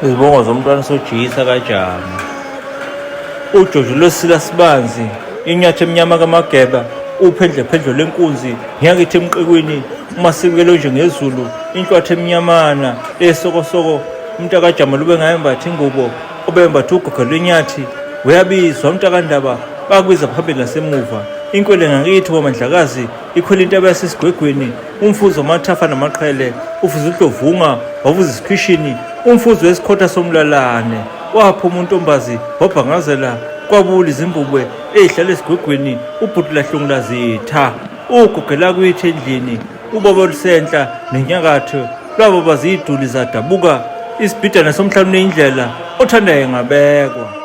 Izibongo zomntwana sojiyisa kaJama. Ujojo lwesila sibanzi, inyathi emnyama kaMageba, uphendle phendlo lenkunzi, ngiyakithi emqikwini, umasikelo nje ngezulu, inhlwathi emnyamana, esokosoko, umntakajama lube ngayembatha ingubo, obembatha ugogo lwenyathi, uyabizwa umntakandaba, bakubiza phambili nasemuva. Inkwele ngakithi kwamandlakazi, ikhwela intaba yasesigwegweni, umfuzi wamathafa namaqhele, ufuze udlovunga, wavuza isikhwishini, umfuzi wesikhotha somlalane. Waphuma untombazi wabhangazela kwabula izimbubwe ezihlala esigwegweni ubhuti lahlungula zitha ugugela kwithi endlini ubaba olusenhla nenyakatho lwabo baziduli zadabuka isibhidana somhlanu neyindlela othandayo engabekwa.